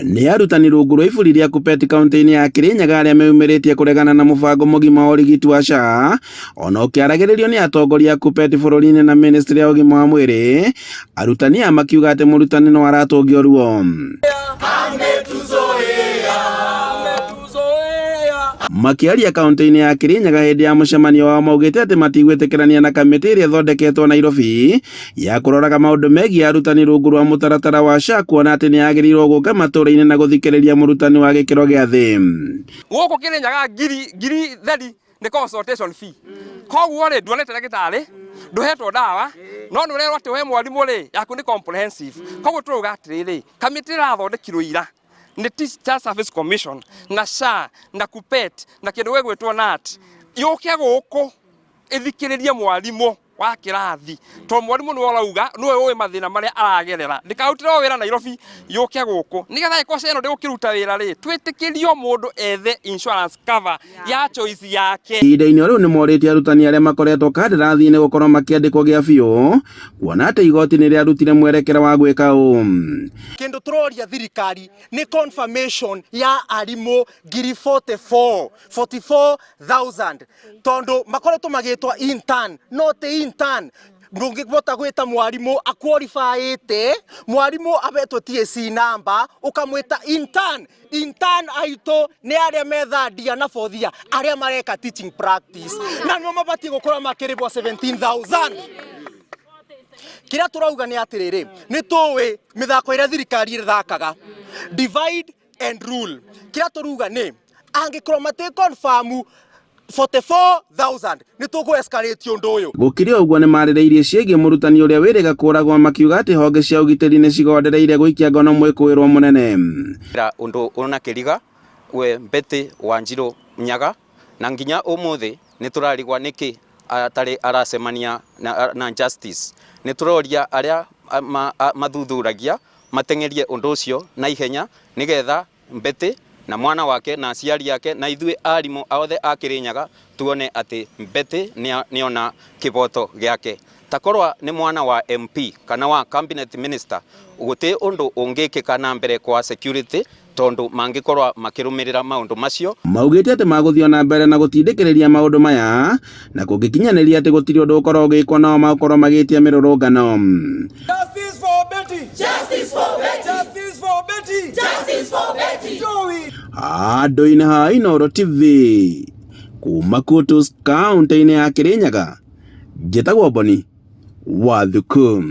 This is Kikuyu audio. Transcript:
Nĩ arutani rungu rwa iburi rĩa Kuppet kaunti-inĩ ya Kirinyaga arĩa meyumĩrĩtie kũregana na mũbango mũgima wa ũrigiti wa SHA ona ũkĩaragĩrĩrio nĩ atongoria a Kuppet bũrũri-inĩ na ministry ya ũgima wa mwĩrĩ, arutani aya makiuga atĩ mũrutani no aratũngio ruo. Makĩaria kaunti-inĩ ya Kirinyaga hĩndĩ ya mũcemanio wao maugĩte atĩ matigwĩtĩkĩrania na kamĩtĩ ĩrĩa ĩthondeketwo Nairobi ya kũroraga maũndũ megiĩ arutani rungu rwa mũtaratara wa SHA kuona atĩ nĩ yagĩrĩirwo gũka matũũra-inĩ na gũthikĩrĩria mũrutani wa gĩkĩro gĩa thĩ. Gũkũ Kĩrĩnyaga ngiri ngiri theri nĩ consultation fee. Koguo rĩ nduonete ndagĩtarĩ, ndũhetwo ndawa, no nĩ ũrerwo atĩ we mwarimũ rĩ yaku nĩ comprehensive. Koguo tũrauga atĩrĩrĩ, kamĩtĩ ĩrathondekirwo ira nĩ Teacher Service Commission na SHA na KUPPET na kĩndũ gĩgwĩtwo KNUT yũke gũkũ ĩthikĩrĩrie mwarimũ wa kĩrathi tondũ mwarimũ nĩwe ũrauga nĩwe ũĩ mathĩna marĩa aragerera ndĩkarutĩre o wĩra Nairobi yũke gũkũ nĩgetha ĩkorwo ĩno ndĩgũkĩruta wĩra rĩ twĩtĩkĩrio mũndũ ethe insurance cover ya choice yake. Ihinda-inĩ o rĩu nĩ morĩtie arutani arĩa makoretwo kandarathi-inĩ gũkorwo makĩandĩkwo gĩa biũ kuona atĩ igoti nĩ rĩarutire mwerekera wa gwĩka ũũ. Kĩndũ tũroria thirikari nĩ confirmation ya arimũ ngiri 44 44,000 tondu makoretwo magitwa intern no ti intern ndũngĩhota gwĩta mwarimũ aqualifyĩte mwarimũ abetwo TSC number ũkamwĩta intern. Intern aitũ nĩ arĩa me third year na fourth year arĩa mareka teaching practice na nĩo mabatiĩ gũkorwo makĩrĩbwo 17,000. Kĩrĩa tũrauga nĩ atĩrĩrĩ, nĩ tũĩ mĩthako ĩrĩa thirikari ĩthakaga, divide and rule. Kĩrĩa tũruga nĩ angĩkorwo matĩ confirm 44,000 nĩ tũkũ escalate ũndũ ũyũ. Gũkĩrĩ ũguo nĩ marĩrĩirie ciĩgiĩ mũrutani ũrĩa wĩrĩga kũragwo makiuga atĩ honge cia ũgitĩri nĩ cigondereire gũikia ngono mwĩkũĩrwo mũnene. Ũndũ ona kĩriga we Betty Wanjiru Nyaga na nginya ũmũthĩ nĩ tũrarigwa nĩkĩ atarĩ aracemania na, na justice. Nĩ tũroria arĩa mathuthuragia mateng'erie ũndũ ũcio na ihenya nĩgetha Betty na mwana wake na aciari ake na ithuĩ arimũ othe a Kĩrĩnyaga tuone atĩ Betty nĩona kĩboto gĩake. Takorwa nĩ mwana wa MP kana wa cabinet minister gũtĩ ũndũ ũngĩkĩka na mbere kwa security tondu mangĩkorwa makĩrũmĩrĩra maũndũ macio. Maugĩte atĩ magũthiĩ ona mbere na gũtindĩkĩrĩria maũndũ maya na kũngĩkinyanĩria atĩ gũtirĩ ũndũ ũkorwo ũgĩkwo nao magũkorwo magĩtia mĩrũrũngano. Justice for Betty! Justice for Betty! Justice for Betty! Justice for Betty! Joey! Handũ-inĩ ha Inooro TV kuma Kutus kaunti-inĩ ya Kirinyaga, njĩtagwo Boni wa Thuku.